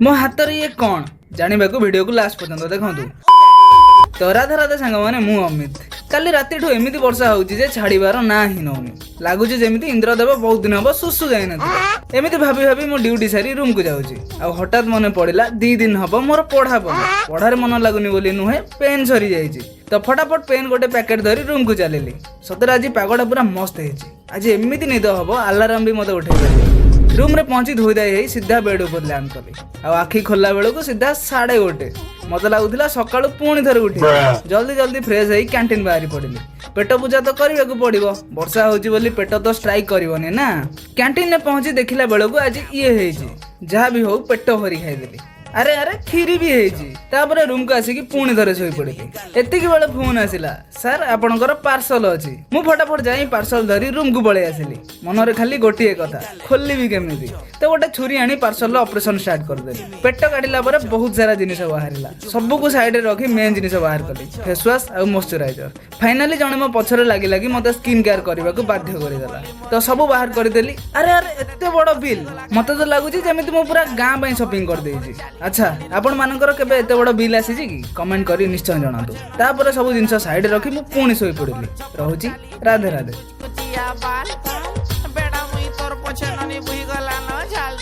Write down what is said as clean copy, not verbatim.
ମୋ ହାତରେ ଇଏ କ'ଣ ଜାଣିବାକୁ ଭିଡ଼ିଓକୁ ଲାଷ୍ଟ ପର୍ଯ୍ୟନ୍ତ ଦେଖନ୍ତୁ। ତ ରାଧେ ରାଧେ ସାଙ୍ଗମାନେ, ମୁଁ ଅମିତ। କାଲି ରାତିଠୁ ଏମିତି ବର୍ଷା ହଉଛି ଯେ ଛାଡ଼ିବାର ନାଁ ହିଁ ନଉନି। ଲାଗୁଛି ଯେମିତି ଇନ୍ଦ୍ରଦେବ ବହୁତ ଦିନ ହବ ଶୁଶୁ ଯାଇନଥିଲେ। ଏମିତି ଭାବି ଭାବି ମୁଁ ଡ୍ୟୁଟି ସାରି ରୁମକୁ ଯାଉଛି ଆଉ ହଠାତ୍ ମନେ ପଡ଼ିଲା, 2 ଦିନ ହବ ମୋର ପଢା ବନ୍ଦ। ପଢାରେ ମନ ଲାଗୁନି ବୋଲି ନୁହେଁ, ପେନ୍ ସରିଯାଇଛି। ତ ଫଟାଫଟ ପେନ୍ ଗୋଟେ ପ୍ୟାକେଟ ଧରି ରୁମକୁ ଚାଲିଲି। ସତରେ ଆଜି ପାଗଟା ପୁରା ମସ୍ତ ହେଇଛି। ଆଜି ଏମିତି ନିଦ ହବ, ଆଲାରାମ ବି ମତେ ଉଠେଇ ପାରିବ। ରୁମ୍ରେ ପହଞ୍ଚି ଧୋଇ ଧାଇ ହେଇ ସିଧା ବେଡ୍ ଉପରେ ଲ୍ୟାଣ୍ଡ କଲି ଆଉ ଆଖି ଖୋଲିଲା ବେଳକୁ ସିଧା 1:30। ମତେ ଲାଗୁଥିଲା ସକାଳୁ ପୁଣି ଥରେ ଉଠି ଜଲ୍ଦି ଜଲ୍ଦି ଫ୍ରେଶ୍ ହେଇ କ୍ୟାଣ୍ଟିନ୍ ବାହାରି ପଡ଼ିଲି। ପେଟ ପୂଜା ତ କରିବାକୁ ପଡ଼ିବ। ବର୍ଷା ହଉଛି ବୋଲି ପେଟ ତ ଷ୍ଟ୍ରାଇକ୍ କରିବନି ନା। କ୍ୟାଣ୍ଟିନରେ ପହଞ୍ଚି ଦେଖିଲା ବେଳକୁ ଆଜି ଇଏ ହେଇଛି। ଯାହା ବି ହଉ, ପେଟ ଭରି ଖାଇଦେଲି। ଆରେ ଆରେ, କ୍ଷୀରି ବି ହେଇଛି। ତାପରେ ରୁମକୁ ଆସିକି ପୁଣି ଥରେ ଶୋଇପଡ଼ିଲି। ଏତିକି ବେଳେ ଫୋନ୍ ଆସିଲା, "ସାର୍, ଆପଣଙ୍କର ପାର୍ସଲ ଅଛି।" ମୁଁ ଫଟାଫଟ ଯାଇ ପାର୍ସଲ ଧରି ରୁମକୁ ପଳେଇ ଆସିଲି। ମନରେ ଖାଲି ଗୋଟିଏ କଥା, ଖୋଲିବି କେମିତି? ତ ଗୋଟେ ଛୁରୀ ଆଣି ପାର୍ସଲର ଅପରେସନ ଷ୍ଟାର୍ଟ କରିଦେଲି। ପେଟ କାଟିଲା ପରେ ବହୁତ ସାରା ଜିନିଷ ବାହାରିଲା। ସବୁକୁ ସାଇଡରେ ରଖି ମେନ୍ ଜିନିଷ ବାହାର କଲି, ଫେସ୍ ୱାଶ୍ ଆଉ ମଶ୍ଚରାଇଜର। ଫାଇନାଲି ଜଣେ ମୋ ପଛରେ ଲାଗି ଲାଗି ମତେ ସ୍କିନ୍ କେୟାର କରିବାକୁ ବାଧ୍ୟ କରିଦେଲା। ତ ସବୁ ବାହାର କରିଦେଲି। ଆରେ ଆରେ, ଏତେ ବଡ଼ ବିଲ୍! ମତେ ତ ଲାଗୁଛି ଯେମିତି ମୁଁ ପୁରା ଗାଁ ପାଇଁ ସପିଂ କରିଦେଇଛି। ଆଚ୍ଛା, ଆପଣ ମାନଙ୍କର କେବେ ଏତେ ବଡ଼ ବିଲ୍ ଆସିଛି କି? କମେଣ୍ଟ କରି ନିଶ୍ଚୟ ଜଣାନ୍ତୁ। ତାପରେ ସବୁ ଜିନିଷ ସାଇଡରେ ରଖି ମୁଁ ପୁଣି ଶୋଇପଡ଼ିଲି। ରହୁଛି, ରାଧେ ରାଧେ। କୁଚିଆ ବାଲ ବେଡ଼ା, ମୁଇଁ ତୋର ପଛେ ନନି ବୁହି ଗଲା ନ ଝାଲ।